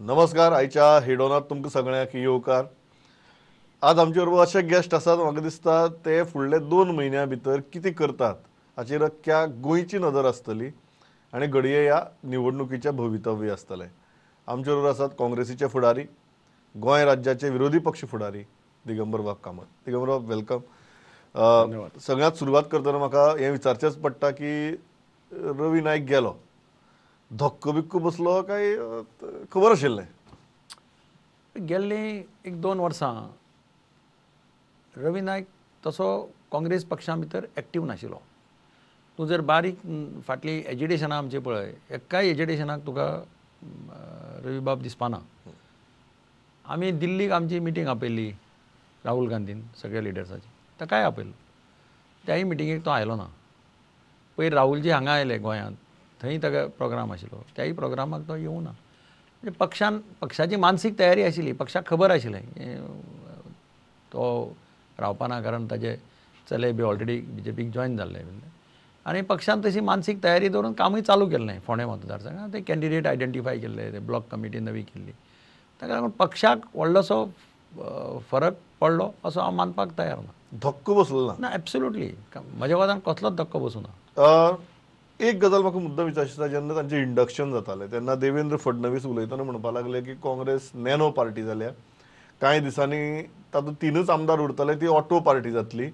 नमस्कार, आयच्या हेडोनात तुमकां सगळ्यांक येवकार. आज आमचे बरोबर अशे गेस्ट आसात, म्हाका दिसता ते फुडले 2 म्हयन्या भितर कितें करतात हाचेर अख्ख्या गोंयची नदर आसतली आनी घडये ह्या निवडणुकीचें भवितव्य आसतलें. आमचे बरोबर आसात काँग्रेसीचे फुडारी, गोंय राज्याचे विरोधी पक्ष फुडारी दिगंबर बाब कामत. दिगंबर बाब, welcome. सगळ्यांत सुरवात करतना म्हाका हें विचारचेंच पडटा की रवी नायक गेलो, धक्को बिक्को बसलो काय खबर आशिल्लें? गेल्लीं 1-2 वर्सां रवी नायक तसो काँग्रेस पक्षा भितर एक्टीव नाशिल्लो. तूं जर बारीक फाटलीं एजिटेशनां आमची पळय, एकाय एजिटेशनाक तुका रवीबाब दिसपाना. आमी दिल्लीक आमची मिटींग आपयल्ली राहुल गांधीन सगळ्या लिडर्साची, ताकाय आपयलो, त्याय मिटिंगेक तो आयलो ना. पयर राहुलजी हांगा आयले गोंयांत, थंय ताका प्रोग्राम आशिल्लो, त्याय प्रोग्रामाक तो येवना. म्हणजे पक्षान पक्षाची मानसीक तयारी आशिल्ली, पक्षाक खबर आशिल्लें तो रावपाना, कारण ताजे चले बी ऑलरेडी बीजेपीक जॉयन जाल्ले आनी पक्षान तशी मानसीक तयारी दवरून कामूय चालू केल्लें. फोंडें मतदारसंघात ते कॅन्डिडेट आयडेंटिफाय केल्ले, ते ब्लॉक कमिटी नवी केल्ली, ताका लागून पक्षाक व्हडलोसो फरक पडलो असो हांव मानपाक तयार ना. धक्को बसलो ना? ना, एब्सोल्युटली म्हज्या वादान कसलोच धक्को बसूं ना. एक गजाल म्हाका मुद्दम विचारची आसा, जेन्ना तांचें इंडक्शन जातालें तेन्ना देवेंद्र फडणवीस उलयतना म्हणपाक लागले की काँग्रेस नॅनो पार्टी जाल्या, कांय दिसांनी तातूंत 3च आमदार उरतले, ती ऑटो पार्टी जातली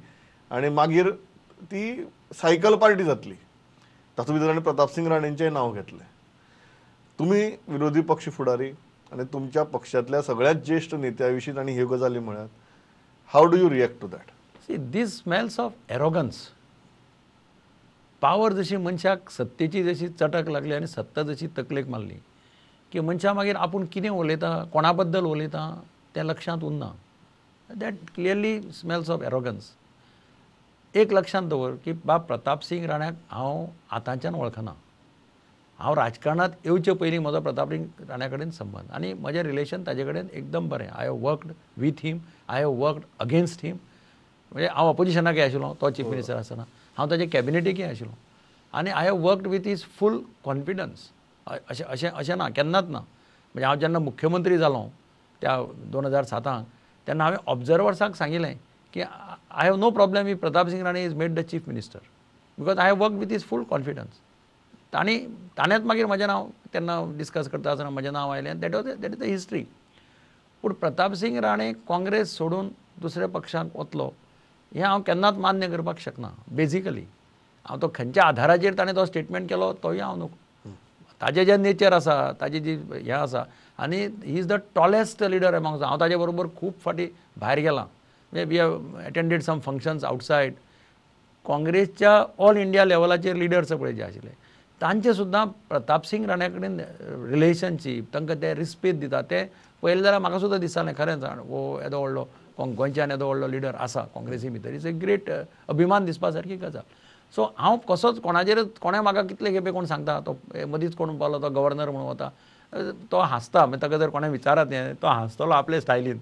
आनी मागीर ती सायकल पार्टी जातली. तातूंत भितर आनी प्रतापसिंग राणेंचें नांव घेतलें. तुमी विरोधी पक्ष फुडारी आनी तुमच्या पक्षांतल्या सगळ्यात ज्येश्ठ नेत्या विशीं तांणी ह्यो गजाली म्हळ्यात, how do you react to that? See, this smells of arrogance. Power जशी मनशाक सत्तेची जशी चटक लागली आनी सत्ता जशी तकलेक मारली की मनशां मागीर आपूण कितें उलयता, कोणा बद्दल उलयता तें लक्षांत उरना. That clearly smells of arrogance. एक लक्षांत दवर की बाब प्रतापसिंग राण्याक हांव आतांच्यान वळखना. हांव राजकारणांत येवचे पयलीं म्हजो प्रतापसिंग राण्या कडेन संबंद आनी म्हजें रिलेशन ताजे कडेन एकदम बरें. I have worked with him, I have worked against him. म्हणजे हांव ऑपोजिशनाकय आशिल्लो, तो चीफ मिनिस्टर आसतना हांव ताजे कॅबिनेटीकय आशिल्लो आनी I have worked with his full confidence. अशें अशें अशें ना, केन्नाच ना. म्हणजे हांव जेन्ना मुख्यमंत्री जालो त्या 2007 तेन्ना हांवें ऑब्जर्वर्साक सांगिल्लें की I have no problem if Pratapsingh Rane is made the chief minister because I have worked with his full confidence. तांणी ताणेंच मागीर म्हजें नांव तेन्ना डिस्कस करता आसतना म्हजें नांव आयलें. That was that is the history. पूण प्रतापसिंग राणे काँग्रेस सोडून दुसऱ्या पक्षाक वतलो हें हांव केन्नाच मान्य करपाक शकना. बेजिकली हांव तो खंयच्या आधाराचेर ताणें तो स्टेटमेंट केलो तोय हांव नको. ताजें जें नेचर आसा, ताजी जी हें आसा, आनी he is the tallest leader among. हांव ताजे बरोबर खूब फावटी भायर गेलां, म्हणजे we have attended some functions outside. काँग्रेसच्या ऑल इंडिया लेवलाचेर लिडर्स पळय जे आशिल्ले तांचे सुद्दां प्रतापसिंग राण्या कडेन रिलेशनशीप, तांकां ते रिस्पेद दिता. ते पळयलें जाल्यार म्हाका सुद्दां दिसतालें खरेंच हो येदो व्हडलो गोंयच्यान येदो व्हडलो लिडर आसा काँग्रेसी भितर. It's a great अभिमान दिसपा सारकी गजाल. सो हांव कसोच कोणाचेरच, कोणें म्हाका कितले खेपे कोण सांगता, तो मदींच कोण पावलो तो गव्हर्नर म्हणून वता, तो हांसता. मागीर ताका जर कोणें विचारत हें, तो हांसतलो आपले स्टायलीन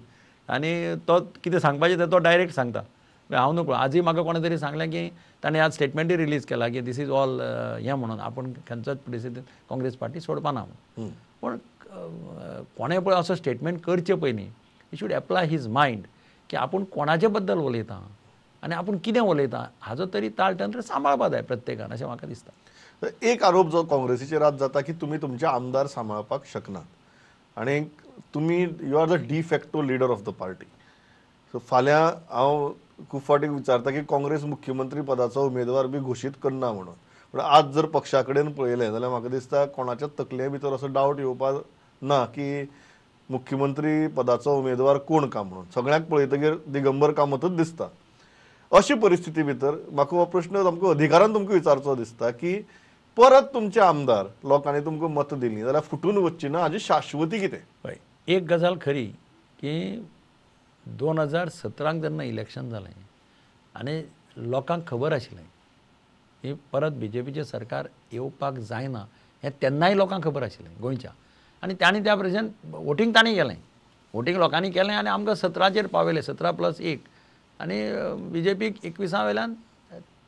आनी तो कितें सांगपाचें तें तो डायरेक्ट सांगता. हांव नको. आजूय म्हाका कोणें तरी सांगलें की ताणें आज स्टेटमेंटूय रिलीज केला की this is all हें म्हणून आपूण खंयचोच परिस्थितींत काँग्रेस पार्टी सोडपाना म्हणून. पूण कोणें पळय असो स्टेटमेंट करचे पयलीं he should apply his mind की आपूण कोणाचे बद्दल उलयता आनी आपूण कितें उलयता हाजो तरी ताळतंत्र सांबाळपा जाय प्रत्येकान, अशें म्हाका दिसता. एक आरोप जो काँग्रेसीचेर आज जाता की तुमी तुमचे आमदार सांबाळपाक शकनात आनी तुमी you are the de facto leader of the party. So फाल्यां हांव खूब फावटी विचारता की काँग्रेस मुख्यमंत्री पदाचो उमेदवार बी घोशीत करना म्हणून, पूण आज जर पक्षा कडेन पळयलें जाल्यार म्हाका दिसता कोणाच्या तकले भितर असो डावट येवपाक ना की मुख्यमंत्री पदाचो उमेदवार कोण का म्हणून. सगळ्यांक पळयतकीर दिगंबर कामतच दिसता. अशी परिस्थिती भितर म्हाका हो प्रश्न सामको अधिकारान तुमकां विचारचो दिसता की परत तुमचे आमदार लोकांनी तुमकां मतां दिलीं जाल्यार फुटून वचची ना हाजी शाश्वती कितें? हय, एक गजाल खरी की 2017 जेन्ना इलेक्शन जालें आनी लोकांक खबर आशिल्लें की परत बीजेपीचें सरकार येवपाक जायना हें तेन्नाय लोकांक खबर आशिल्लें गोंयच्या, आनी तांणी त्या प्रेजेंट वोटींग तांणी केलें, वोटींग लोकांनी केलें आनी आमकां 17चेर पावयलें, 17+1, आनी बीजेपीक 21 वयल्यान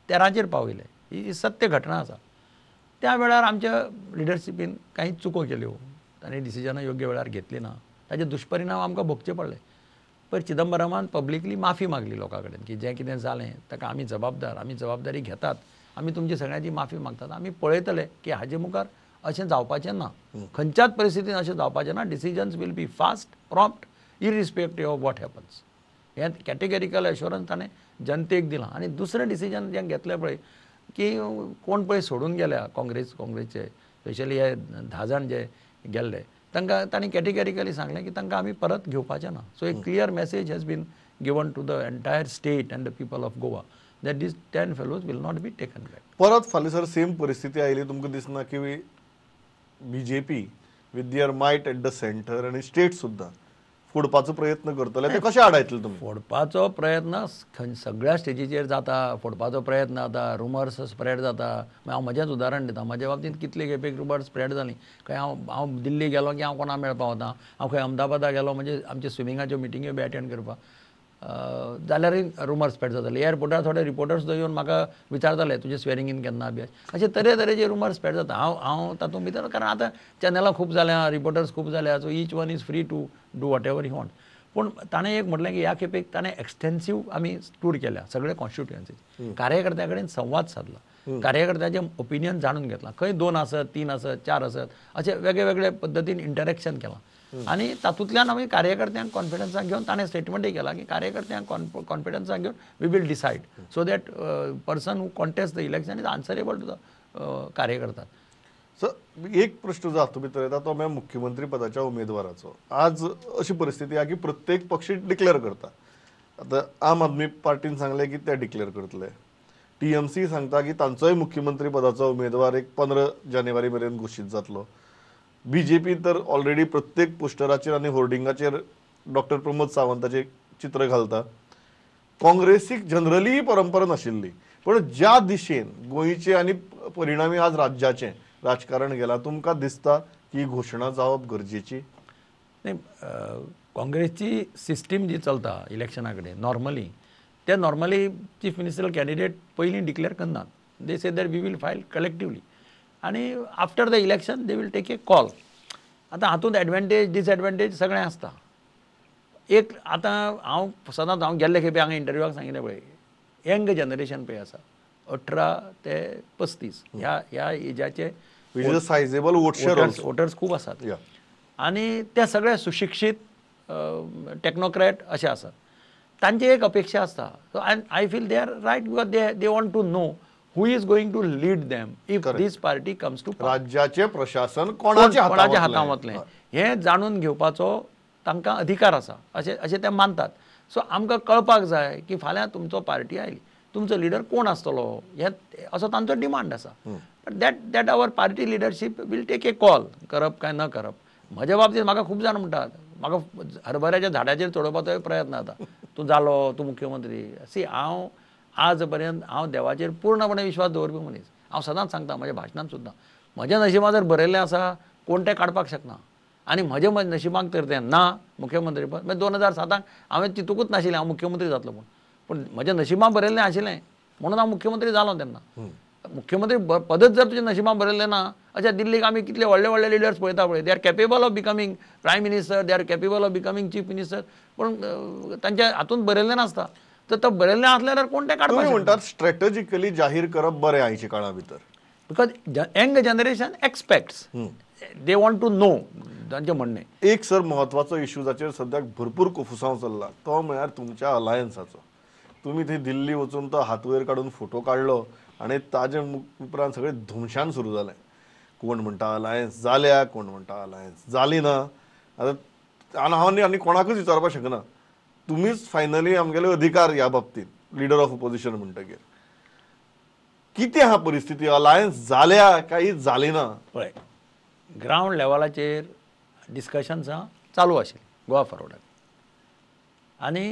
13चेर पावयलें. ही सत्य घटना आसा. त्या वेळार आमच्या लिडरशिपीन कांय चुको केल्यो, तांणी डिसिजनां योग्य वेळार घेतली ना, ताजे दुश्परिणाम आमकां भोगचे पडले. पर चिदंबरमान पब्लिकली माफी मागली लोकां कडेन की जें कितें जालें ताका आमी जबाबदार, आमी जबाबदारी घेतात, आमी तुमची सगळ्यांची माफी मागतात, आमी पळयतले की हाजे मुखार अशें जावपाचें ना, खंयच्याच परिस्थितीन अशें जावपाचें ना. Decisions will be fast, prompt, irrespective of what happens. हें कॅटेगरिकल एश्योरन्स ताणें जनतेक दिलां. आनी दुसरें डिसिजन जें घेतलें पळय की कोण पळय सोडून गेल्या काँग्रेसचे स्पेशली हे 10 जाण जे गेल्ले तांकां तांणी कॅटेगरिकली सांगलें की तांकां आमी परत घेवपाचें ना. सो एक clear message has been given to the entire state and the people of Goa that these 10 fellows will not be taken back. परत फाल्यां सर सेम परिस्थिती आयली, तुमकां दिसना की BJP with their might at the centre आनी state सुद्दां फोडपाचो प्रयत्न करतले, ते कशें आडायतले तुमी? फोडपाचो प्रयत्न सगळ्या स्टेजीचेर जाता, फोडपाचो प्रयत्न जाता, रुमर्स स्प्रेड जाता. हांव म्हजेंच उदाहरण दिता, म्हज्या बाबतींत कितले खेपे रुमर्स स्प्रेड जाली. खंय हांव हांव दिल्ली गेलो की हांव कोणा मेळपा वता, हांव खंय अहमदाबादा गेलो म्हणजे आमचे स्विमिंगाच्यो मिटिंग्यो बी अटेंड करपाक जाल्यारय रुमर स्प्रेड जाताले. एअरपोर्टार थोडे रिपोर्टर्स सुद्दां येवन म्हाका विचारताले तुजें स्वेरिंग इन केन्ना बी, अशे तरेतरेचे रुमर स्प्रेड जाता. हांव हांव तातूंत भितर, कारण आतां चॅनलां खूब जाल्या, रिपोर्टर्स खूब जाल्या, so each one is free to do whatever he want. पूण ताणें एक म्हटलें की ह्या खेपेक ताणें एक्सटेन्सीव आमी टूर केल्या सगळे कॉन्स्टिट्युएन्सीज, कार्यकर्त्या कडेन संवाद सादला, कार्यकर्त्याचें ओपिनियन जाणून घेतलां, खंय 2 आसत, 3 आसत, 4 आसत, अशें वेगळे वेगळे पद्दतीन इंटरेक्शन केलां आनी तातूंतल्यान आमी कार्यकर्त्यांक कॉन्फिडन्सान घेवन ताणें स्टेटमेंटय केलां की कार्यकर्त्यांक कॉन्फिडन्सान घेवन we will decide so that person who contest the election is answerable to the कार्यकर्ता. सर एक प्रश्न जो हातूंत भितर येता तो म्हळ्यार मुख्यमंत्री पदाच्या उमेदवाराचो. आज अशी परिस्थिती आहा की प्रत्येक पक्ष डिक्लेअर करता. आतां आम आदमी पार्टीन सांगलें की ते डिक्लेअर करतले, टीएमसी सांगता की तांचोय मुख्यमंत्री पदाचो उमेदवार एक 15 जानेवारी मेरेन घोशीत जातलो, बीजेपी तर ऑलरेडी प्रत्येक पोस्टराचेर आनी होर्डिंगाचेर डॉक्टर प्रमोद सावंताचें चित्र घालता. काँग्रेसीक जनरली परंपरा नाशिल्ली, पण ज्या दिशेन गोंयचें आनी परिणामी आज राज्याचें राजकारण गेलां, तुमकां दिसता की घोशणा जावप गरजेची? न्ही, काँग्रेसची सिस्टीम जी चलता इलेक्शना कडेन नॉर्मली, ते नॉर्मली चीफ मिनिस्टर कॅन्डिडेट पयलीं डिक्लेअर करनात. They say that we will file collectively आनी after the election they will take a call. आतां हातूंत एडवांटेज डिसएडवांटेज सगळें आसता. एक आतां हांव सदांच हांव गेल्ले खेपे हांगा इंटरव्यूआक सांगिल्लें पळय, यंग जनरेशन पळय आसा 18 ते 35 ह्या ह्या एजाचे सायजेबल वोटर्स खूब आसात आनी ते सगळे सुशिक्षीत टेक्नोक्रॅट अशे आसात. तांची एक अपेक्षा आसता. So I feel they are right because they want to know who is going to lead them if this party comes to power. राज्याचे प्रशासन कोणाच्या हातांत वतलें हें जाणून घेवपाचो तांकां अधिकार आसा अशें अशें ते मानतात. सो आमकां कळपाक जाय की फाल्यां तुमचो पार्टी आयली तुमचो लिडर कोण आसतलो हे असो तांचो डिमांड आसा. But that our party leadership will take a call, करप काय न करप. म्हज्या बाबतींत म्हाका खूब जाण म्हणटात म्हाका हरभऱ्याच्या झाडाचेर चडोवपाचोय प्रयत्न जाता, तूं जालो तूं मुख्यमंत्री. सी, हांव आज पर्यंत हांव देवाचेर पूर्णपणे विश्वास दवरपी मनीस. हांव सदांच सांगता म्हज्या भाशणांत सुद्दां, म्हज्या नशिबां जर बरयल्लें आसा कोण तें काडपाक शकना आनी म्हज्या नशिबाक तर तें ना मुख्यमंत्री पद. मागीर 2007 हांवें चिंतूकूच नाशिल्लें हांव मुख्यमंत्री जातलो म्हूण, पूण म्हज्या नशिबां बरयल्लें आशिल्लें म्हणून हांव मुख्यमंत्री जालो तेन्ना. मुख्यमंत्री पदच जर तुज्या नशिबां बरयल्लें ना, अच्छा दिल्लीक आमी कितले व्हडले व्हडले लिडर्स पळयता पळय, they are capable of becoming prime minister, they are capable of becoming chief minister, पूण तांच्या हातूंत बरयल्लें नासता. तर तो बरयल्लें आसलें जाल्यार कोण तें काडपाक म्हणटात स्ट्रॅटेजिकली जाहीर करप बरें आयच्या काळा भितर, because young generation expects, they want to know तांचें म्हणणें. एक सर म्हत्वाचो इशू जाचेर सद्याक भरपूर कोफुसांव चल्ला तो म्हळ्यार तुमच्या अलायन्साचो. तुमी थंय दिल्ली वचून तो हात वयर काडून फोटो काडलो आनी ताजे उपरांत सगळें धुमशान सुरू जालें. कोण म्हणटा अलायन्स जाल्या, कोण म्हणटा अलायन्स जाली ना. आतां हांव आनी कोणाकूच विचारपाक शकना, तुमीच फायनली आमगेले अधिकार ह्या बाबतींत लिडर ऑफ ओपोजिशन म्हणटकीर कितें आहा परिस्थिती, अलायन्स जाल्या काय जाली ना? पळय, ग्रावंड लेवलाचेर डिस्कशन्सां चालू आशिल्लीं गोवा फॉरवर्डाक आनी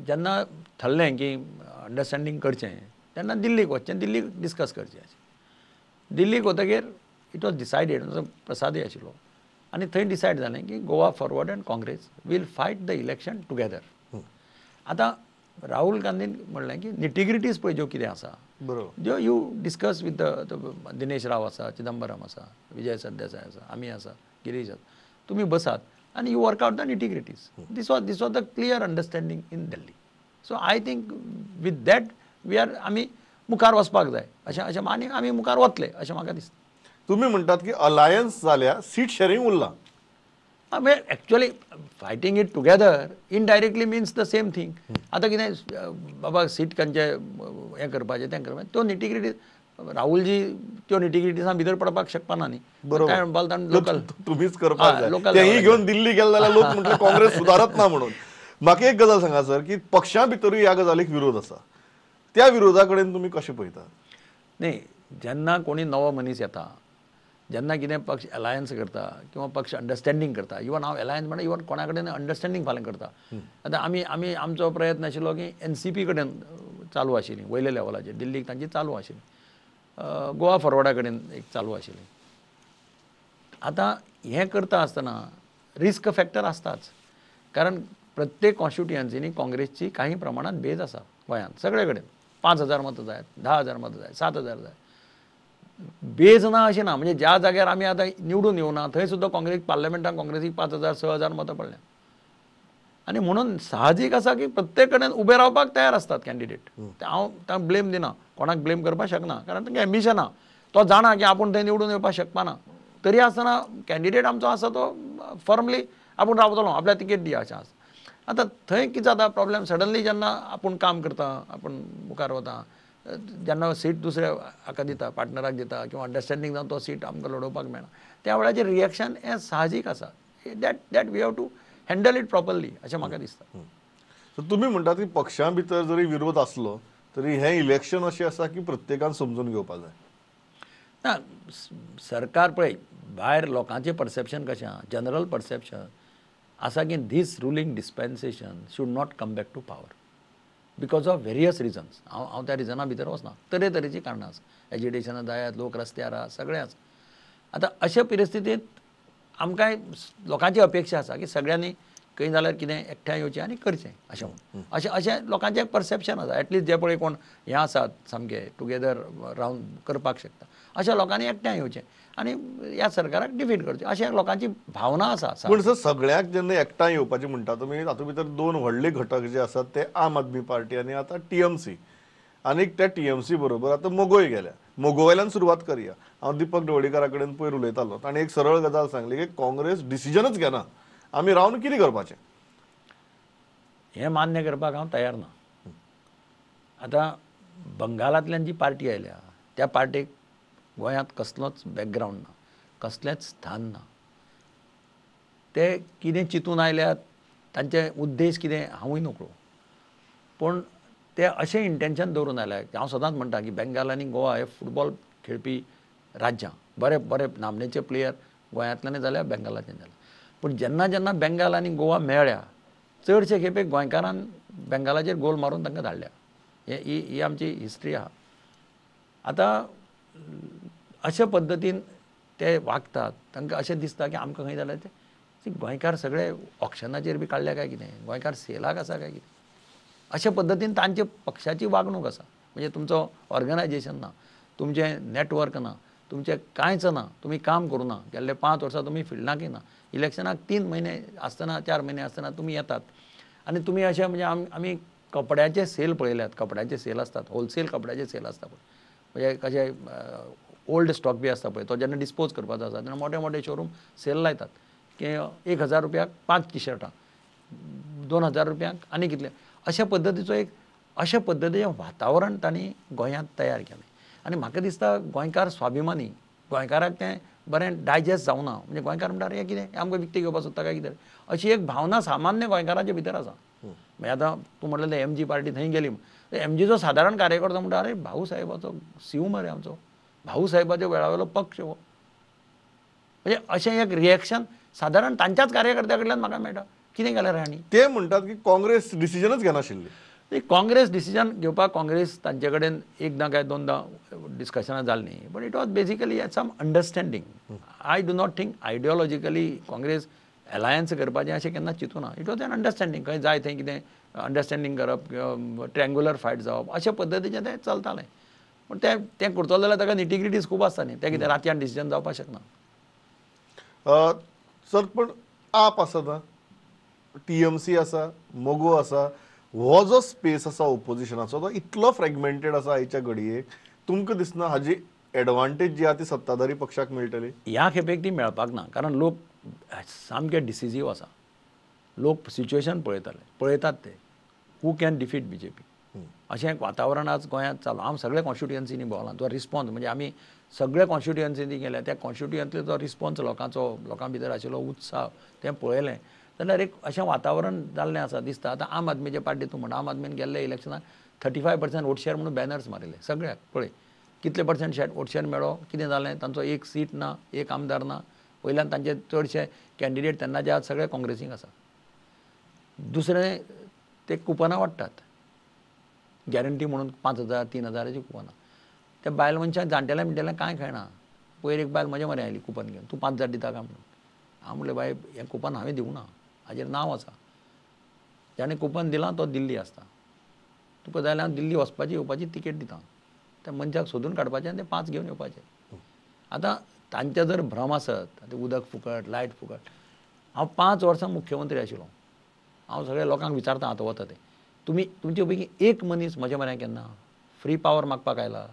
जेन्ना ठरलें की अंडरस्टँडींग करचें तेन्ना दिल्लीक वचचें, दिल्लीक डिस्कस करचें. दिल्लीक वतकीर it was decided, प्रसादय आशिल्लो आनी थंय डिसायड जालें की Goa Forward and Congress will fight the election together. आतां राहुल गांधीन म्हणलें की निटिग्रिटीज पळय ज्यो कितें आसा बरोबर ज्यो you discuss with the Dinesh Rao आसा, चिदंबरम आसा, विजय सरदेसाय आसा, आमी आसा, गिरीश आसा, तुमी बसात आनी you work out the nitty gritties. This was the clear understanding in Delhi. So I think with that we are आमी मुखार वचपाक जाय अशें अशें आनी आमी मुखार वतले अशें म्हाका दिसता. तुमी म्हणटात की अलायन्स जाल्या, सीट शेअरिंग उरलां. Actually fighting it together indirectly means the same thing. आतां कितें बाबा सीट खंयचें हें करपाचें तें करपाचें, त्यो निटिग्रिटी राहुलजी त्यो निटिग्रिटीजां भितर पडपाक शकपाना न्ही. बरोबर, लोकल तुमीच करपाक जाय. तेंय घेवन दिल्ली गेले जाल्यार लोक म्हटले काँग्रेस सुदारत ना म्हणून. म्हाका एक गजाल सांगा सर, की पक्षां भितरूय ह्या गजालीक विरोध आसा, त्या विरोधा कडेन तुमी कशें पळयतात? न्ही, जेन्ना कोणी नवो मनीस येता, जेन्ना कितें पक्ष अलायन्स करता किंवा पक्ष अंडरस्टँडींग करता, इवन हांव अलायन्स म्हणल्यार इवन कोणा कडेन अंडरस्टँडींग फाल्यां करता. आतां आमी आमी आमचो प्रयत्न आशिल्लो की एनसीपी कडेन चालू आशिल्ली वयल्या लेवलाचेर, दिल्लीक तांची चालू आशिल्ली, गोवा फॉरवर्डा कडेन एक चालू आशिल्ली. आतां हें करता आसतना रिस्क फॅक्टर आसताच, कारण प्रत्येक कॉन्स्टिट्युएन्सीनी काँग्रेसची काही प्रमाणांत बेज आसा गोंयांत सगळे कडेन. 5,000 मतां जाय, 10,000 मतां जाय, 7,000 जाय, बेज ना अशें ना. म्हणजे ज्या जाग्यार आमी आतां निवडून येवना थंय सुद्दां काँग्रेस पार्लमेंटान काँग्रेसीक 5,000 6,000 मतां पडल्या. आनी म्हणून साहजीक आसा की प्रत्येक कडेन उबे रावपाक तयार आसतात कॅन्डिडेट. हांव तांकां ब्लेम दिना, कोणाक ब्लेम करपाक शकना, कारण तांकां एम्बिशन आहा, तो जाणा की आपूण थंय निवडून येवपाक शकपाना, तरी आसतना कॅन्डिडेट आमचो आसा तो फर्मली आपूण रावतलो, आपल्या तिकेट दिया अशें आसा. आतां थंय कितें जाता प्रॉब्लेम, सडनली जेन्ना आपूण काम करता, आपूण मुखार वता, जेन्ना सीट दुसऱ्या हाका दिता, पार्टनराक दिता किंवा अंडरस्टँडींग जावन तो सीट आमकां लडोवपाक मेळना, त्या वेळाचेर रिएक्शन हें साहजीक आसा. That we have to handle it properly अशें म्हाका दिसता. सो तुमी म्हणटात की पक्षां भितर जरी विरोध आसलो तरी हें इलेक्शन अशें आसा की प्रत्येकान समजून घेवपाक जाय. ना, सरकार पळय भायर लोकांचें परसेप्शन कशें आहा, जनरल परसेप्शन आसा की this ruling dispensation should not come back to power because of various reasons. हांव हांव त्या रिजना भितर वचना, तरेतरेचीं कारणां आसा, एजिटेशनां जायात, लोक रस्त्यार आहा, सगळें आसा. आतां अशे परिस्थितींत आमकांय लोकांची अपेक्षा आसा की सगळ्यांनी खंय जाल्यार कितें एकठांय येवचें आनी करचें अशें म्हणून, अशें अशें लोकांचें एक परसेप्शन आसा. एटलिस्ट जे पळय कोण हें आसात सामके टुगेदर रावन करपाक शकता अशा लोकांनी एकठांय येवचें आनी ह्या सरकाराक डिफीट करचें अशें लोकांची भावना आसा. पूण सर सगळ्यांक जेन्ना एकठांय येवपाचें म्हणटा तुमी, तातूंत भितर दोन व्हडले घटक जे आसात ते आम आदमी पार्टी आनी आतां टीएमसी, आनी त्या टीएमसी बरोबर आतां मगोय गेल्या. मगो वयल्यान सुरवात करया. हांव दीपक ढवळीकारा कडेन पयर उलयतालो, ताणें एक सरळ गजाल सांगली की काँग्रेस डिसिजनच घेना, आमी रावन कितें करपाचें. हें मान्य करपाक हांव तयार ना. आतां बंगालांतल्यान जी पार्टी आयल्या त्या पार्टीक गोंयांत कसलोच बॅकग्रावंड ना, कसलेंच स्थान ना. ते कितें चिंतून आयल्यात, तांचे उद्देश कितें हांवूय नकळो, पूण ते अशें इंटेन्शन दवरून आयल्या. हांव सदांच म्हणटा की बेंगाल आनी गोवा हे फुटबॉल खेळपी राज्यां, बरे बरे नामनेचे प्लेयर गोंयांतल्यानय जाल्या बेंगालांतल्यान जाल्या. पूण जेन्ना जेन्ना बेंगाल आनी गोवा मेळ्ळ्या चडशे खेपे गोंयकारान बेंगालाचेर गोल मारून तांकां धाडल्या. ही ही आमची हिस्ट्री आहा. आतां अशे पद्दतीन ते वागतात, तांकां अशें दिसता की आमकां खंय जाल्यार ते गोंयकार सगळे ऑक्शनाचेर बी काडल्या काय कितें, गोंयकार सेलाक आसा काय कितें, अशे पद्दतीन तांचे पक्षाची वागणूक आसा. म्हणजे तुमचो ऑर्गनायजेशन ना, तुमचें नेटवर्क ना, तुमचें कांयच ना, तुमी काम करूं ना, गेल्ले 5 वर्सां तुमी फिल्डाकय ना, इलेक्शनाक 3 म्हयने आसतना 4 म्हयने आसतना तुमी येतात आनी तुमी अशें म्हणजे आमी कपड्याचे सेल पळयल्यात, कपड्याचे सेल आसतात, होलसेल कपड्याचे सेल आसता पळय, म्हणजे कशें ओल्ड स्टॉक बी आसता पळय, तो जेन्ना डिस्पोज करपाचो आसा तेन्ना मोठे मोठे शोरूम सेल लायतात की 1,000 रुपयाक 5 टिशर्टां, 2,000 रुपयांक आनी कितले, अशा पद्दतीचो एक अशा पद्दतीचें वातावरण तांणी गोंयांत तयार केलें. आनी म्हाका दिसता गोंयकार स्वाभिमानी, गोंयकाराक तें बरें डायजेस्ट जावना. म्हणजे गोंयकार म्हणटा हें कितें आमकां विकतें घेवपाक सोदता काय कितें, अशी एक भावना सामान्य गोंयकाराच्या भितर आसा. मागीर आतां तूं म्हणलें एमजी पार्टी थंय गेली, एमजीचो सादारण कार्यकर्तो म्हणटा अरे भाऊ साहेबाचो सीव मरे आमचो, भाऊ साहेबाच्या वेळावेलो पक्ष हो. म्हणजे अशें एक रिएक्शन सादारण तांच्याच कार्यकर्त्या कडल्यान म्हाका मेळटा. कितें केलें रे हांणी? ते म्हणटात की काँग्रेस डिसिजनच घेनाशिल्ली. काँग्रेस डिसिजन घेवपाक काँग्रेस तांचे कडेन एकदां काय दोनदां डिस्कशनां जालीं, but it was basically some understanding. I do not think ideologically Congress alliance करपाचें अशें केन्ना चिंतूना. It was an understanding, खंय जाय थंय कितें अंडरस्टँडींग करप, ट्रँग्युलर फायट जावप, अशा पद्दतीचें तें चलतालें. पूण तें तें करतलो जाल्यार ताका निटिग्रिटीज खूब आसता न्ही, तें कितें रातयान डिसिजन जावपाक शकना. सर पण आप आसा ना, टीएमसी आसा, मगो आसा, हो जो स्पेस आसा ओपोजिशनाचो तो इतलो फ्रेगमेंटेड आसा आयच्या घडयेक, तुमकां दिसना हाजी एडवांटेज जी आसा ती सत्ताधारी पक्षाक मेळटली? ह्या खेपेक ती मेळपाक ना, कारण लोक सामके डिसिजीव आसा. लोक सिच्युएशन पळयताले, पळयतात ते who can defeat BJP अशें एक वातावरण आज गोंयांत चालू. हांव सगळे कॉन्स्टिट्युएन्सीनी भोंवलां, तो रिस्पॉन्स म्हणजे आमी सगळे कॉन्स्टिट्युएन्सीनी गेल्या त्या कॉन्स्टिट्युएन्सींतलो जो रिस्पॉन्स लोकांचो, लोकां भितर आशिल्लो उत्साह तें पळयलें जाल्यार एक अशें वातावरण जाल्लें आसा दिसता. आतां आम आदमीचे पार्टी तूं म्हणटा, आम आदमीन गेल्ले इलेक्शनाक 35% वोट शेअर म्हणून बॅनर्स मारिल्ले सगळ्याक. पळय कितले पर्संट वोट शेअर मेळ्ळो, कितें जालें, तांचो एक सीट ना, एक आमदार ना. वयल्यान तांचे चडशे कॅन्डिडेट तेन्नाचे आज सगळे काँग्रेसीक आसा. दुसरें ते कुपनां वाडटात गॅरंटी म्हणून 5,000 3,000 कुपनां. त्या बायल मनशाक जाणटेल्या मिणटेल्यांक कांय कळना. पयर एक बायल म्हज्या म्हऱ्यान आयली कुपन घेवन, तूं 5,000 दिता काय म्हणून. हांव म्हणलें बाय हें कुपन हांवें दिवंक ना, हाजेर नांव आसा, जाणें कुपन दिलां तो दिल्ली आसता, तुका जाय जाल्यार हांव दिल्ली वचपाची येवपाची तिकेट दिता. त्या मनशाक सोदून काडपाचें आनी ते 5 घेवन येवपाचे. आतां तांचे जर भ्रम आसत, आतां उदक फुकट, लायट फुकट. हांव 5 वर्सां मुख्यमंत्री आशिल्लो, हांव सगळ्या लोकांक विचारता आतां वता ते, तुमी तुमचे पैकी एक मनीस म्हज्या म्हऱ्यान केन्ना फ्री पावर मागपाक आयला?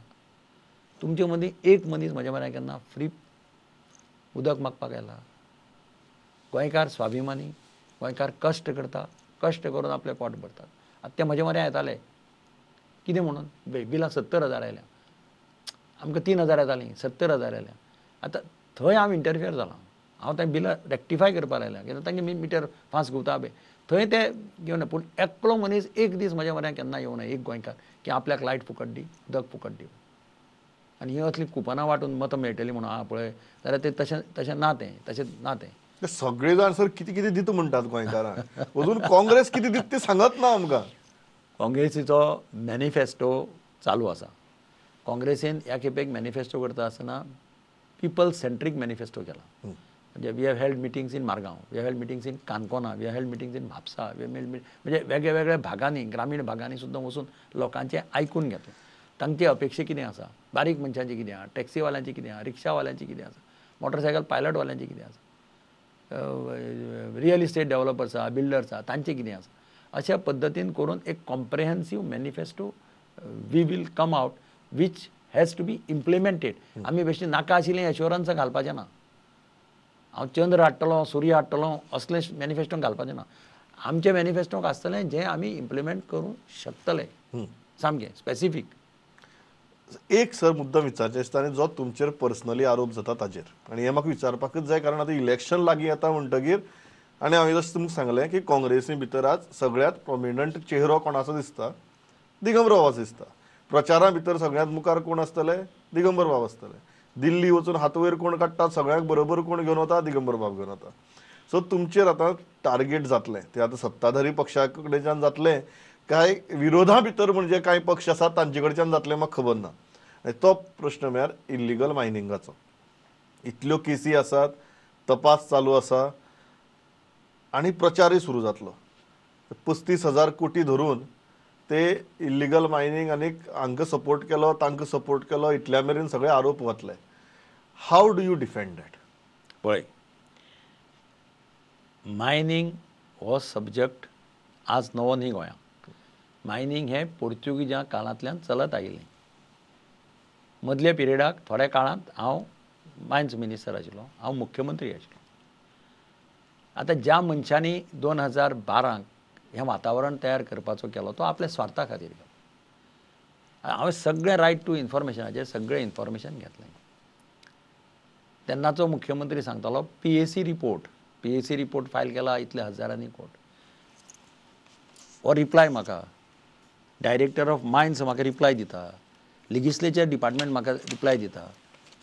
तुमचे मदीं एक मनीस म्हज्या म्हऱ्यान केन्ना फ्री उदक मागपाक आयला? गोंयकार स्वाभिमानी, गोंयकार कश्ट करता, कश्ट करून आपलें पोट भरतात. आतां ते म्हज्या म्हऱ्यान येताले कितें म्हणून, बिलां 70,000 आयल्या, आमकां 3,000 येतालीं, 70,000 आयल्या. आतां थंय हांव इंटरफियर जालां, हांव तें बिलां रेक्टिफाय करपाक लायल्या, कित्याक तांचे मिटर फास्ट घुंवता पळय थंय ते घेवन. पूण एकलो मनीस एक दीस म्हज्या म्हऱ्यान केन्ना येवना, एक गोंयकार की आपल्याक लायट फुकट दी, उदक फुकट दी. आनी ही असली कुपनां वांटून मतां मेळटलीं म्हणून आं पळय जाल्यार तें तशें तशें ना, तें तशें ना. तें सगळे जाण सर कितें कितें दिता म्हणटात गोंयकारांक, अजून काँग्रेस कितें दिता तें सांगत ना आमकां. काँग्रेसीचो मॅनिफेस्टो चालू आसा. काँग्रेसीन ह्या खेपेक मॅनिफेस्टो करता आसतना पिपल सेंट्रीक मॅनिफेस्टो केला. म्हणजे we have held meetings in Margao, we have held meetings in Canacona, we have held meetings in Mapusa, we have held म्हणजे वेगळे वेगळ्या भागांनी, ग्रामीण भागांनी सुद्दां वचून लोकांचें आयकून घेतलें, तांची अपेक्षा कितें आसा, बारीक मनशांची कितें आसा, टॅक्सीवाल्यांची कितें आसा, रिक्षावाल्यांची कितें आसा, मोटरसायकल पायलटवाल्यांची कितें आसा, रियल इस्टेट डेव्हलपर्स आसा, बिल्डर्स आसा, तांचें कितें आसा. अशा पद्दतीन करून एक comprehensive manifesto we will come out which has to be implemented. आमी बेश्टी नाका आशिल्लें एश्योरन्सां घालपाचें ना. हांव चंद्र हाडटलो, सूर्य हाडटलो असलें मॅनिफेस्टोंक घालपाचें ना. आमचें मॅनिफेस्टोंक आसतलें जें आमी इम्प्लिमेंट करूंक शकतले, सामकें स्पेसिफीक. एक सर मुद्दा विचारचें आसता आनी जो तुमचेर पर्सनली आरोप जाता ताजेर, आनी हें म्हाका विचारपाकच जाय कारण आतां इलेक्शन लागीं येता म्हणटगीर, आनी हांवें जशें तुमकां सांगलें की काँग्रेसी भितर आज सगळ्यांत प्रोमिनंट चेहरो कोणाचो दिसता, दिगंबर बाबाचो दिसता. प्रचारा भितर सगळ्यांत मुखार कोण आसतले, दिगंबर बाब आसतले. दिल्ली वचून हात वयर कोण काडटा, सगळ्यांक बरोबर कोण घेवन वता, दिगंबर बाब घेवन वता. सो तुमचेर आतां टार्गेट जातलें तें आतां सत्ताधारी पक्षा कडच्यान जातलें काय विरोधा भितर म्हणजे कांय पक्ष आसात तांचे कडच्यान जातलें म्हाका खबर ना. आनी तो प्रश्न म्हळ्यार इल्लिगल मायनिंगाचो. इतल्यो केसी आसात, तपास चालू आसा आनी प्रचारय सुरू जातलो. 35,000 कोटी धरून ते इल्लिगल मायनींग आनी हांकां सपोर्ट केलो, तांकां सपोर्ट केलो, इतल्या मेरेन सगळे आरोप वतले. How do you defend that? पळय, मायनींग हो सब्जॅक्ट आज नवो न्ही गोंयांत. मायनींग हें पोर्तुगीजां काळांतल्यान चलत आयिल्लें. मदल्या पिरियडाक थोड्या काळांत हांव मायन्स मिनिस्टर आशिल्लो, हांव मुख्यमंत्री आशिल्लो. आतां ज्या मनशांनी 2012 हें वातावरण तयार करपाचो केलो तो आपल्या स्वार्था खातीर केलो. हांवें सगळें रायट टू इन्फॉर्मेशनाचेर सगळें इन्फॉर्मेशन घेतलें. तेन्नाचो मुख्यमंत्री सांगतालो PAC report, PAC report file केला इतले हजारांनी कोट. हो रिप्लाय म्हाका डायरेक्टर ऑफ मायन्स म्हाका रिप्लाय दिता, लेजिस्लेचर डिपार्टमेंट म्हाका रिप्लाय दिता,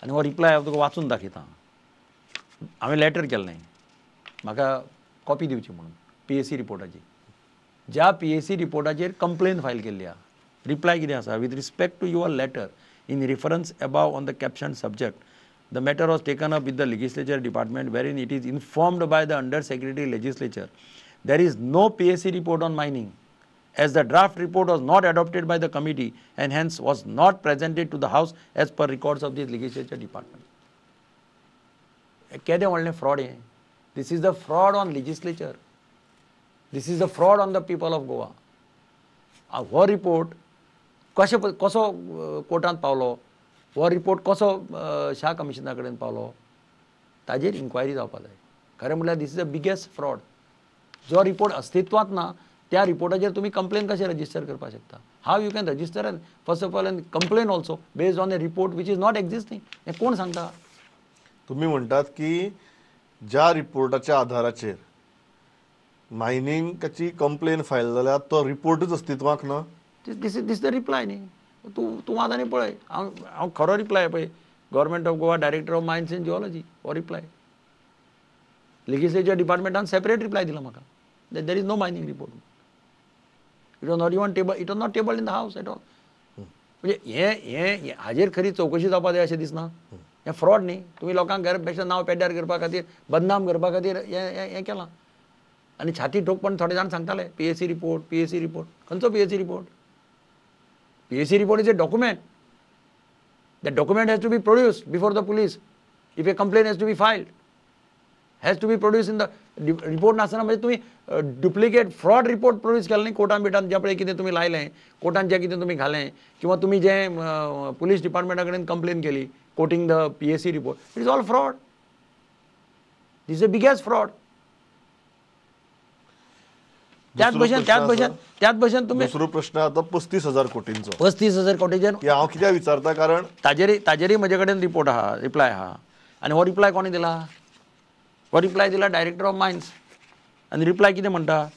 आनी हो रिप्लाय हांव तुका वाचून दाखयता. हांवें लेटर केल्लें म्हाका कॉपी दिवची म्हणून PAC रिपोर्टाची. ज्या PAC रिपोर्टाचेर कंप्लेन फायल केल्ली आसा, रिप्लाय कितें आसा, with respect to your letter in reference above on the caption subject, the matter was taken up with the legislature department wherein it is informed by the under secretary legislature there is no PAC report on mining. as the draft report was not adopted by the committee and hence was not presented to the house as per records of the legislature department. केदें व्हडलें fraud हें. This is the fraud on legislature, this is the fraud on the people of Goa. हो report कशें कसो कोर्टांत पावलो, हो report कसो शाह कमिशना कडेन पावलो, ताजेर इन्क्वायरी जावपा जाय. खरें म्हणल्यार this is the biggest fraud. जो रिपोर्ट अस्तित्वांत ना त्या रिपोर्टाचेर तुमी कंप्लेन कशें रजिस्टर करपाक शकता? How you can register and first of all and complain also based on a report which is not existing. हें कोण सांगता? तुमी म्हणटात की ज्या रिपोर्टाच्या आधाराचेर मायनिंगाची कंप्लेन फायल जाल्या तो रिपोर्टूच अस्तित्वाक ना. This is the reply न्ही. तूं तूं वाच आनी पळय. हांव हांव खरो रिप्लाय पळय, government of Goa director of mines and geology हो रिप्लाय. लेजिस्लेचर डिपार्टमेंटान सेपरेट रिप्लाय दिला म्हाका, there is no mining report, it was not even table, it was not table in the house at all. म्हणजे हें हें हाजेर खरी चवकशी जावपा जाय अशें दिसना. हें फ्रॉड न्ही. तुमी लोकांक घर बेश्टें नांव पेड्ड्यार करपा खातीर, बदनाम करपा खातीर हें हें केलां. आनी छाती ठोकपण थोडे जाण सांगताले PAC report, PAC report. खंयचो PAC report? PAC report is a document. That document has to be produced before the police. If a complaint has to be filed, has to be produced in the report. नासतना म्हणजे तुमी duplicate fraud report produce केला न्ही कोर्टान बिटान, ज्या पळय कितें तुमी लायलें कोर्टान, जें कितें तुमी घालें किंवा तुमी जें पुलीस डिपार्टमेंटा कडेन कंप्लेन केली quoting the PAC report, it is all fraud. This is the biggest fraud. त्याच भशेन त्याच भशेन त्याच भशेन तुमी दुसरो प्रश्न आता 35,000 कोटींचो. 35,000 कोटीचेर हांव कित्याक विचारता, कारण ताजेर ताजेरय म्हजे कडेन रिपोर्ट आहा, रिप्लाय आहा. आनी हो रिप्लाय कोणी दिला? हो रिप्लाय दिला डायरेक्टर ऑफ मायन्स. आनी रिप्लाय कितें म्हणटा,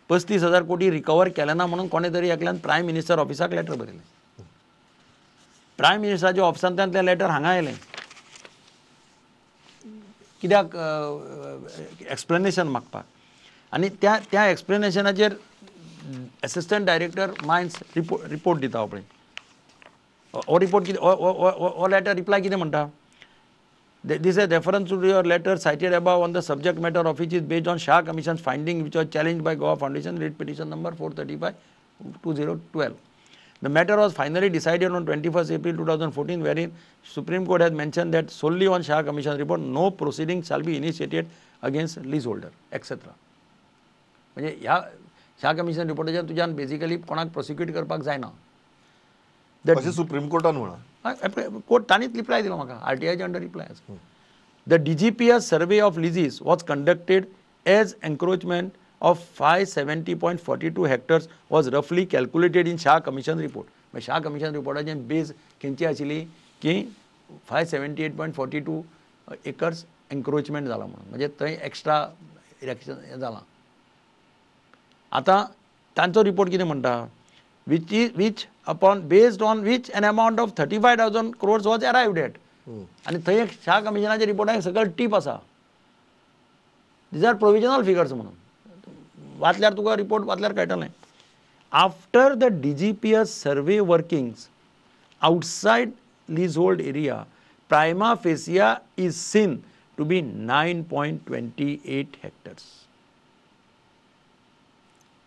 35,000 कोटी रिकवर केले ना म्हणून कोणे तरी एकल्यान प्रायम मिनिस्टर ऑफिसाक लेटर बरयलें. प्रायम मिनिस्टराच्या ऑफिसांतल्यान तें लेटर हांगा आयलें कित्याक, एक्सप्लेनेशन मागपाक. आनी त्या त्या एक्सप्लेनेशनाचेर assistant director mines report दिता पळय. हो रिपोर्ट कितें, हो लेटर रिप्लाय कितें म्हणटा, This is reference to your letter cited above on the subject matter of which is based on Shah Commission's finding which was challenged by Goa Foundation writ petition number 435/2012. The matter was finally decided on 21st April 2014, wherein Supreme Court has mentioned that solely on Shah Commission report no proceeding shall be initiated against leaseholder, etc. म्हणजे ह्या Shah commission रिपोर्टाचेर तुज्यान basically कोणाक prosecute करपाक जायना अशें supreme कोर्टान म्हणा. Court तांणीच reply दिलो म्हाका, आरटीआयच्या अंडर रिप्लाय आसा. The DGPS survey of leases was conducted as encroachment of 570.42 hectares was रफली calculated in Shah commission report. Shah commission रिपोर्टाचे बेज खंयची आशिल्ली की 578.42 एकर्स एन्क्रोचमेंट जाला म्हणून, म्हणजे थंय एक्स्ट्रा इरेक्शन जालां. आतां तांचो रिपोर्ट कितें म्हणटा, which upon based on which an amount of 35,000 crores was arrived at. आनी थंय एक शाह कमिशनाच्या रिपोर्टाक सकयल टीप आसा, these are provisional figures म्हणून. वाचल्यार तुका रिपोर्ट वाचल्यार कळटलें. After the DGPS survey workings outside leasehold area prima facie is seen to be 9.28 hectares,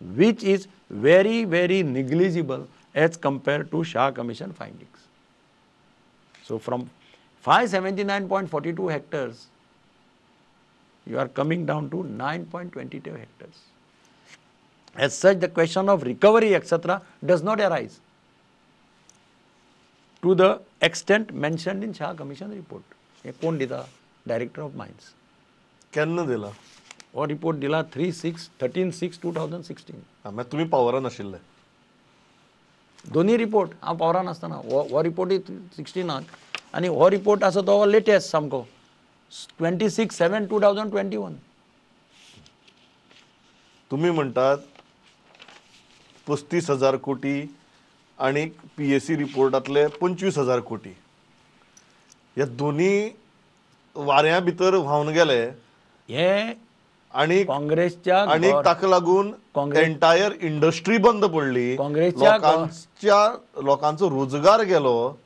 which is very very negligible as compared to Shah Commission findings. So from 579.42 hectares you are coming down to 9.22 hectares. As such, the question of recovery etc. does not arise to the extent mentioned in Shah Commission report. हे कोण दिता? Director of mines. केन्ना दिला हो report? दिला 13/6/2016. मागीर तुमी पावरान आशिल्ले दोन्ही रिपोर्ट. हांव पावरान आसतना हो रिपोर्टूय 16 आनी हो रिपोर्ट आसा तो लेटेस्ट सामको 26/7/2021. तुमी म्हणटात 35,000 कोटी आनी पीएसी रिपोर्टांतले 25,000 कोटी, ह्या दोन्ही वाऱ्या भितर व्हांवन गेले. हे आणि काँग्रेसच्या आणि ताका लागून एंटायर इंडस्ट्री बंद पडली, लोकांच्या लोकांचो रोजगार गेलो.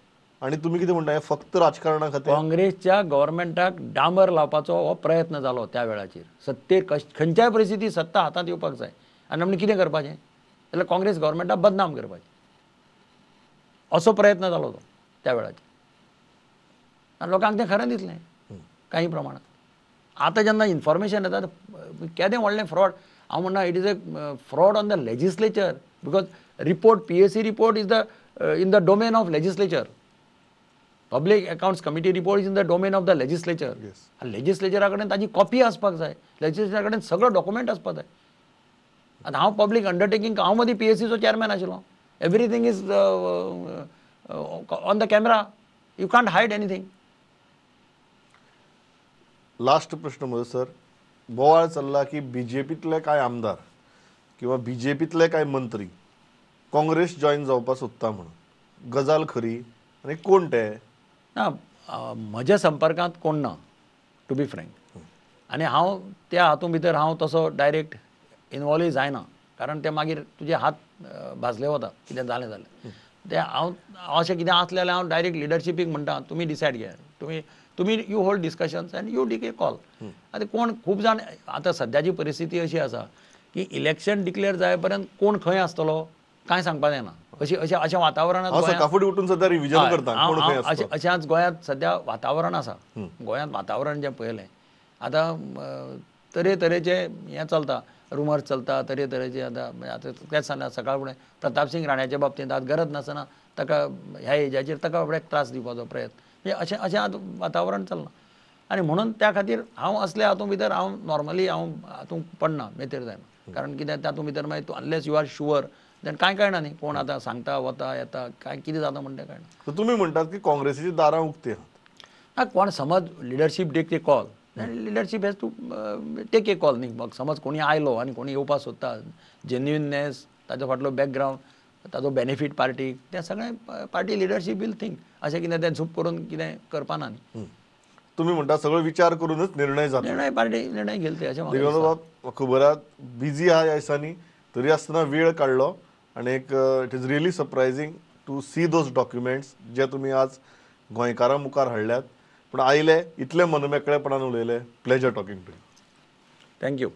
आणि तुम्ही कितें म्हणटा, फक्त राजकारणा खातीर काँग्रेसच्या गव्हर्मेंटाक डांबर लावपाचो हो प्रयत्न जालो त्या वेळाचेर. सत्तेर खंयच्याय परिस्थिती सत्ता हातांत येवपाक जाय आनी आमी कितें करपाचें? जाल्यार काँग्रेस गव्हर्मेंटाक बदनाम करपाचें असो प्रयत्न जालो तो त्या वेळाचेर. आनी लोकांक तें खरें दिसलें काही प्रमाणात. आतां जेन्ना इन्फॉर्मेशन येता केदें व्हडलें फ्रॉड. हांव म्हणना it is a fraud on the legislature because report PAC report is the in the domain of legislature. Public accounts committee report is in the domain of the legislature. लेजिस्लेचरा कडेन ताजी copy आसपाक जाय, लेजिस्लेचरा कडेन सगळो document आसपाक जाय. आतां हांव पब्लीक अंडरटेकींग, हांव मदीं PACचो चॅरमॅन आशिल्लो. Everything is on the camera, you can't hide anything. Last प्रश्न म्हजो सर, बोवाळ चल्ला की बीजेपीतले कांय आमदार किंवा बीजेपीतले कांय मंत्री काँग्रेस जॉईन जावपाक सोदता म्हणून, गजाल खरी आनी कोण ते? ना, म्हज्या संपर्कांत कोण ना टू बी फ्रँक. आनी हांव त्या हातूंत भितर हांव तसो डायरेक्ट इनवॉल्वूय जायना, कारण ते मागीर तुजे हात भाजले वता कितें जालें जाल्यार. ते हांव अशें कितें आसलें जाल्यार हांव डायरेक्ट लिडरशिपीक म्हणटा तुमी डिसायड घेयात, तुमी तुमी you hold discussions and you take a call. आतां कोण खूब जाण आतां सद्याची परिस्थिती अशी आसा की इलेक्शन डिक्लेअर जाय पर्यंत कोण खंय आसतलो कांय सांगपाक जायना. अशी अशें अशें वातावरणांत अशें आज गोंयांत सद्या वातावरण आसा. गोंयांत वातावरण जें पळयलें आतां तरेतरेचे हें चलता, रुमर्स चलता तरेतरेचे. आतां आतां तेंच सांगता सकाळ फुडें प्रतापसिंग राण्याच्या बाबतींत आज गरज नासतना ताका ह्या एजाचेर ताका बाबड्याक त्रास दिवपाचो प्रयत्न, म्हणजे अशें अशें आतां वातावरण चल्लां. आनी म्हणून त्या खातीर हांव असल्या हातूंत भितर हांव नॉर्मली हांव हातूंत पडना, मेतेर जायना. कारण कितें तातूंत भितर मागीर तूं unless you are sure then कांय कळना न्ही, कोण आतां सांगता वता येता कांय कितें जाता म्हणटा कळना. तुमी म्हणटात की काँग्रेसीची दारां उक्ती आहात. ना, कोण समज leadership take a call, leadership has to take a call न्ही. समज कोणी आयलो आनी कोणी येवपाक सोदता, जेन्युइननेस, ताजो फाटलो बॅकग्रावंड, ताजो बेनिफीट पार्टीक, तें सगळें पार्टी लिडरशीप will think. अशें कितें तें झूप करून कितें करपा ना न्ही. तुमी म्हणटा सगळो विचार करूनच निर्णय जाता, निर्णय पार्टी निर्णय घेतले अशें. दिगंबर खबर आहा बिजी आहा ह्या दिसांनी, तरी आसतना वेळ काडलो आनी एक it is really surprising to see those documents जे तुमी आज गोंयकारां मुखार हाडल्यात. पूण आयले इतले मनमेकळेपणान उलयले. Pleasure talking to you. Thank you.